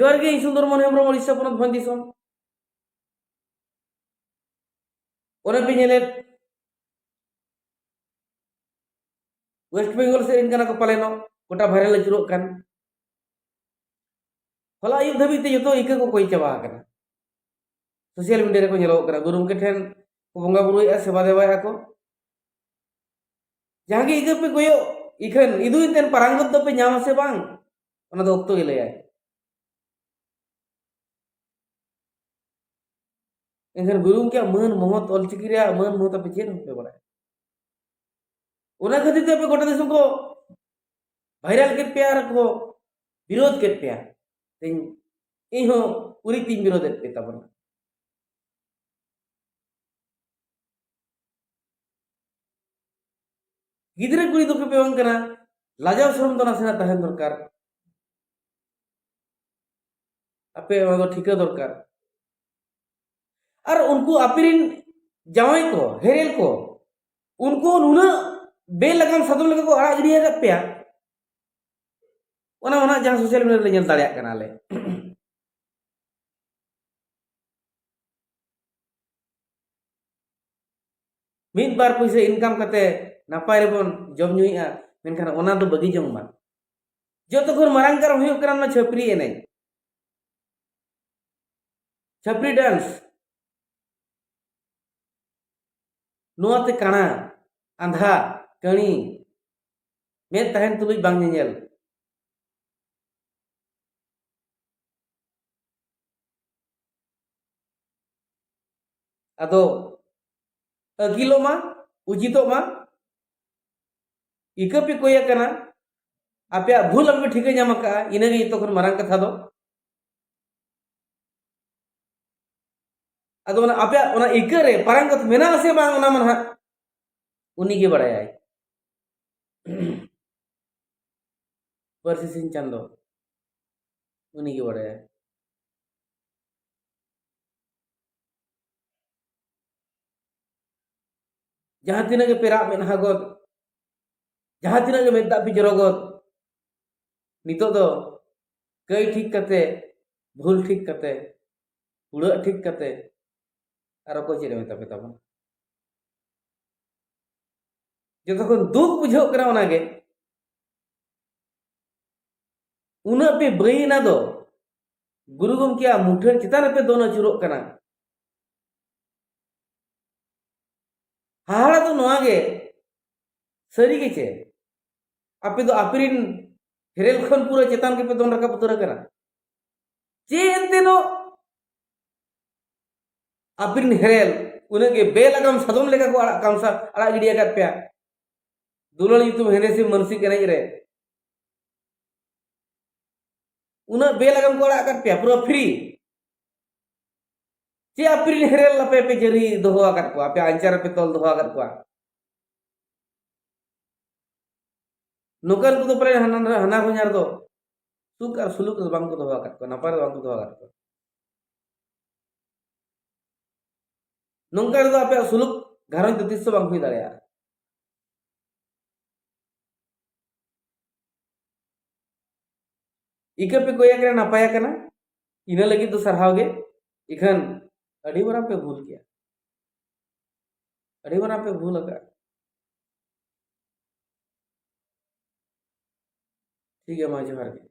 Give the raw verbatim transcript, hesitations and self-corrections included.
ᱡᱚᱦᱟᱨ ᱜᱮ, ᱤᱧ ᱥᱩᱱᱫᱚᱨ ᱢᱳᱦᱚᱱ ᱦᱮᱢᱵᱨᱚᱢ, ᱳᱰᱤᱥᱟ ᱯᱚᱱᱚᱛ ᱵᱷᱚᱸᱡᱽ ᱫᱤᱥᱚᱢ᱾ ᱚᱱᱮ ᱯᱮ ᱧᱮᱞᱮᱫ, ᱳᱭᱮᱥᱴ ᱵᱮᱝᱜᱚᱞ ᱥᱮᱫ ᱨᱮᱱ ᱠᱟᱱᱟ ᱠᱚ ᱯᱟᱞᱮᱱᱚᱜ, ᱜᱚᱴᱟ ᱵᱷᱟᱭᱨᱟᱞ ᱟᱹᱪᱩᱨᱚᱜ ᱠᱟᱱ᱾ ᱦᱚᱞᱟ ᱟᱹᱭᱩᱵ ᱫᱷᱟᱹᱵᱤᱡ ᱛᱮ ᱡᱚᱛᱚ ᱤᱠᱟᱹ ᱠᱚ ᱠᱚᱭ ᱪᱟᱵᱟ ᱟᱠᱟᱱᱟ, ᱥᱳᱥᱟᱞ ᱢᱤᱰᱤᱭᱟ ᱨᱮᱠᱚ ᱧᱮᱞᱚᱜ ᱠᱟᱱᱟ᱾ ᱜᱩᱨᱩ ᱜᱚᱢᱠᱮ ᱴᱷᱮᱱ ᱠᱚ ᱵᱚᱸᱜᱟ ᱵᱩᱨᱩᱭᱮᱫᱼᱟ, ᱥᱮᱵᱟ ᱫᱮᱵᱟᱭᱮᱫᱼᱟ ᱠᱚ᱾ ᱡᱟᱦᱟᱸ ᱜᱮ ᱤᱠᱟᱹ ᱯᱮ ᱠᱚᱭᱚᱜ, ᱤᱠᱷᱟᱹᱱ ᱤᱫᱩᱭ ᱛᱮᱱ ᱯᱟᱨᱟᱝᱜᱚᱛ ᱫᱚᱯᱮ ᱧᱟᱢᱟ ᱥᱮ ᱵᱟᱝ, ᱚᱱᱟ ᱫᱚ ᱚᱠᱛᱚ ᱜᱮ ᱞᱟᱹᱭᱟᱭ᱾ ᱮᱱᱠᱷᱟᱱ ᱜᱩᱨᱩ ᱜᱚᱢᱠᱮᱭᱟᱜ ᱢᱟᱹᱱ ᱢᱚᱦᱚᱛ, ᱚᱞᱪᱤᱠᱤ ᱨᱮᱭᱟᱜ ᱢᱟᱹᱱ ᱢᱚᱦᱚᱛ ᱟᱯᱮ ᱪᱮᱫ ᱦᱚᱸ ᱵᱟᱯᱮ ᱵᱟᱲᱟᱭᱟ᱾ ᱚᱱᱟ ᱠᱷᱟᱹᱛᱤᱨ ᱛᱮ ᱟᱯᱮ ᱜᱚᱴᱟ ᱫᱤᱥᱚᱢ ᱠᱚ ᱵᱷᱟᱭᱨᱟᱞ ᱠᱮᱫ ᱯᱮᱭᱟ ᱟᱨ ᱠᱚ ᱵᱤᱨᱳᱫ ᱠᱮᱫ ᱯᱮᱭᱟ᱾ ᱤᱧ, ᱤᱧ ᱦᱚᱸ ᱩᱨᱤᱡ ᱛᱤᱧ ᱵᱤᱨᱳᱫ ᱮᱫ ᱯᱮ ᱛᱟᱵᱚᱱᱟ᱾ ᱜᱤᱫᱽᱨᱟᱹ ᱠᱩᱲᱤ ᱫᱚᱯᱮ ᱵᱟᱝ ᱠᱟᱱᱟ, ᱞᱟᱡᱟᱣ ᱥᱚᱨᱚᱢ ᱫᱚ ᱱᱟᱥᱮᱱᱟᱜ ᱛᱟᱦᱮᱱ ᱫᱚᱨᱠᱟᱨ᱾ ᱟᱯᱮ ᱚᱱᱟ ᱫᱚ ᱴᱷᱤᱠᱟᱹ ᱫᱚᱨᱠᱟᱨ᱾ ᱟᱨ ᱩᱱᱠᱩ ᱟᱯᱮ ᱨᱮᱱ ᱡᱟᱶᱟᱭ ᱠᱚ, ᱦᱮᱨᱮᱞ ᱠᱚ, ᱩᱱᱠᱩ ᱱᱩᱱᱟᱹᱜ ᱵᱮ ᱞᱟᱜᱟᱢ ᱥᱟᱫᱚᱢ ᱞᱮᱠᱟ ᱠᱚ ᱟᱲᱟᱜ ᱜᱤᱰᱤ ᱟᱠᱟᱫ ᱯᱮᱭᱟ, ᱚᱱᱟ ᱚᱱᱟ ᱡᱟᱦᱟᱸ ᱥᱳᱥᱟᱞ ᱢᱤᱰᱤᱭᱟ ᱨᱮ ᱧᱮᱞ ᱫᱟᱲᱮᱭᱟᱜ ᱠᱟᱱᱟ ᱞᱮ᱾ ᱢᱤᱫ ᱵᱟᱨ ᱯᱩᱭᱥᱟᱹ ᱤᱱᱠᱟᱢ ᱠᱟᱛᱮ ᱱᱟᱯᱟᱭ ᱨᱮᱵᱚᱱ ᱡᱚᱢ ᱧᱩᱭᱮᱫᱼᱟ, ᱢᱮᱱᱠᱷᱟᱱ ᱚᱱᱟ ᱫᱚ ᱵᱟᱹᱜᱤ ᱡᱚᱝ ᱢᱟ᱾ ᱡᱚᱛᱚ ᱠᱷᱚᱱ ᱢᱟᱨᱟᱝ ᱠᱟᱨᱚᱱ ᱦᱩᱭᱩᱜ ᱠᱟᱱᱟ ᱚᱱᱟ ᱪᱷᱟᱹᱯᱨᱤ ᱮᱱᱮᱡ, ᱪᱷᱟᱹᱯᱨᱤ ᱰᱮᱱᱥ᱾ ᱱᱚᱣᱟᱛᱮ ᱠᱟᱬᱟ, ᱟᱸᱫᱷᱟ, ᱠᱟᱹᱬᱤ, ᱢᱮᱫ ᱛᱟᱦᱮᱱ ᱛᱩᱞᱩᱡ ᱵᱟᱝ ᱧᱮᱧᱮᱞ᱾ ᱟᱫᱚ ᱟᱹᱠᱤᱞᱚᱜ ᱢᱟ, ᱩᱪᱤᱛᱚᱜ ᱢᱟ, ᱤᱠᱟᱹ ᱯᱮ ᱠᱚᱭ ᱟᱠᱟᱱᱟ, ᱟᱯᱮᱭᱟᱜ ᱵᱷᱩᱞ ᱟᱯᱮ ᱯᱮ ᱴᱷᱤᱠᱟᱹ ᱧᱟᱢ ᱟᱠᱟᱫᱼᱟ, ᱤᱱᱟᱹᱜᱮ ᱡᱚᱛᱚ ᱠᱷᱚᱱ ᱢᱟᱨᱟᱝ ᱠᱟᱛᱷᱟ ᱫᱚ᱾ ᱟᱫᱚ ᱚᱱᱟ ᱟᱯᱮᱭᱟᱜ ᱚᱱᱟ ᱤᱠᱟᱹ ᱨᱮ ᱯᱟᱨᱟᱝᱜᱚᱛ ᱢᱮᱱᱟᱜ ᱟᱥᱮ ᱵᱟᱝ, ᱚᱱᱟ ᱢᱟ ᱱᱟᱦᱟᱜ ᱩᱱᱤᱜᱮ ᱵᱟᱲᱟᱭᱟᱭ᱾ ᱯᱟᱹᱨᱥᱤ ᱥᱤᱧ ᱪᱟᱸᱫᱚ ᱩᱱᱤᱜᱮ ᱵᱟᱲᱟᱭᱟᱭ᱾ ᱡᱟᱦᱟᱸ ᱛᱤᱱᱟᱹᱜ ᱜᱮ ᱯᱮ ᱨᱟᱜ ᱢᱮᱫᱦᱟ ᱜᱚᱫ, ᱡᱟᱦᱟᱸ ᱛᱤᱱᱟᱹᱜ ᱜᱮ ᱢᱮᱫ ᱫᱟᱜ ᱯᱮ ᱡᱚᱨᱚ ᱜᱚᱫ, ᱱᱤᱛᱚᱜ ᱫᱚ ᱠᱟᱹᱭ ᱴᱷᱤᱠ ᱠᱟᱛᱮ ᱵᱷᱩᱞ ᱴᱷᱤᱠ ᱠᱟᱛᱮ, ᱦᱩᱲᱟᱹᱜ ᱴᱷᱤᱠ ᱠᱟᱛᱮ, ᱟᱨ ᱚᱠᱚᱭ ᱪᱮᱫ ᱮ ᱢᱮᱛᱟ ᱯᱮ ᱛᱟᱵᱚᱱᱟ? ᱡᱚᱛᱚ ᱠᱷᱚᱱ ᱫᱩᱠ ᱵᱩᱡᱷᱟᱹᱜ ᱠᱟᱱᱟ ᱚᱱᱟᱜᱮ, ᱩᱱᱟᱹᱜ ᱯᱮ ᱵᱟᱹᱭᱤᱱᱟ ᱫᱚ ᱜᱩᱨᱩ ᱜᱚᱢᱠᱮᱭᱟᱜ ᱢᱩᱴᱷᱟᱹᱱ ᱪᱮᱛᱟᱱ ᱨᱮᱯᱮ ᱫᱚᱱ ᱟᱹᱪᱩᱨᱚᱜ ᱠᱟᱱᱟ᱾ ᱦᱟᱦᱟᱲᱟ ᱫᱚ ᱱᱚᱣᱟ ᱜᱮ, ᱥᱟᱹᱨᱤ ᱜᱮ ᱪᱮ ᱟᱯᱮ ᱫᱚ ᱟᱯᱮᱨᱤᱱ ᱦᱮᱨᱮᱞ ᱠᱷᱚᱱ ᱯᱩᱨᱟᱹ ᱪᱮᱛᱟᱱ ᱜᱮᱯᱮ ᱫᱚᱱ ᱨᱟᱠᱟᱵ ᱩᱛᱟᱹᱨ ᱟᱠᱟᱱᱟ? ᱪᱮᱫ ᱮᱱᱛᱮ ᱱᱚ ᱟᱯᱮᱨᱤᱱ ᱦᱮᱨᱮᱞ ᱩᱱᱟᱹᱜ ᱜᱮ ᱵᱮᱞᱟᱜᱟᱢ ᱥᱟᱫᱚᱢ ᱞᱮᱠᱟ ᱠᱚ ᱟᱲᱟᱜ ᱠᱟᱢᱥᱟ ᱟᱲᱟᱜ ᱜᱤᱰᱤ ᱟᱠᱟᱫ ᱯᱮᱭᱟ᱾ ᱫᱩᱞᱟᱹᱲ ᱧᱩᱛᱩᱢ ᱦᱮᱸᱫᱮ ᱥᱤᱢ ᱢᱟᱹᱱᱥᱤᱠ ᱮᱱᱮᱡ ᱨᱮ ᱩᱱᱟᱹᱜ ᱵᱮᱞᱟᱜᱟᱢ ᱠᱚ ᱟᱲᱟᱜ ᱟᱠᱟᱫ ᱯᱮᱭᱟ, ᱯᱩᱨᱟᱹ ᱯᱷᱨᱤ᱾ ᱪᱮ ᱟᱯᱮᱨᱤᱱ ᱦᱮᱨᱮᱞ ᱟᱯᱮ ᱯᱮ ᱡᱟᱹᱨᱤ ᱫᱚᱦᱚ ᱟᱠᱟᱫ ᱠᱚᱣᱟ, ᱟᱯᱮ ᱟᱧᱪᱟᱨ ᱨᱮᱯᱮ ᱛᱚᱞ ᱫᱚᱦᱚ ᱟᱠᱟᱫ ᱠᱚᱣᱟ? ᱱᱚᱝᱠᱟᱱ ᱠᱚᱫᱚ ᱯᱟᱞᱮ ᱦᱟᱱᱟ, ᱦᱟᱱᱟ ᱦᱚᱧᱦᱟᱨ ᱫᱚ ᱥᱩᱠ ᱟᱨ ᱥᱩᱞᱩᱠ ᱨᱮ ᱵᱟᱝ ᱠᱚ ᱫᱚᱦᱚ ᱟᱠᱟᱫ ᱠᱚᱣᱟ, ᱱᱟᱯᱟᱭ ᱨᱮ ᱵᱟᱝ ᱠᱚ ᱫᱚᱦᱚ ᱟᱠᱟᱫ ᱠᱚᱣᱟ᱾ ᱱᱚᱝᱠᱟ ᱨᱮᱫᱚ ᱟᱯᱮᱭᱟᱜ ᱥᱩᱞᱩᱠ ᱜᱷᱟᱨᱚᱸᱡᱽ ᱫᱚ ᱛᱤᱥ ᱦᱚᱸ ᱵᱟᱝ ᱦᱩᱭ ᱫᱟᱲᱮᱭᱟᱜᱼᱟ᱾ ᱤᱠᱟᱹ ᱯᱮ ᱠᱚᱭᱮ ᱠᱟᱱᱟ, ᱱᱟᱯᱟᱭ ᱠᱟᱱᱟ, ᱤᱱᱟᱹ ᱞᱟᱹᱜᱤᱫ ᱫᱚ ᱥᱟᱨᱦᱟᱣ ᱜᱮ᱾ ᱤᱠᱷᱟᱹᱱ ᱟᱹᱰᱤ ᱢᱟᱨᱟᱝ ᱯᱮ ᱵᱷᱩᱞ ᱠᱮᱜᱼᱟ, ᱟᱹᱰᱤ ᱢᱟᱨᱟᱝ ᱯᱮ ᱵᱷᱩᱞ ᱟᱠᱟᱫᱼᱟ᱾ ᱴᱷᱤᱠ ᱜᱮᱭᱟ, ᱢᱟ ᱡᱚᱦᱟᱨ ᱜᱮ᱾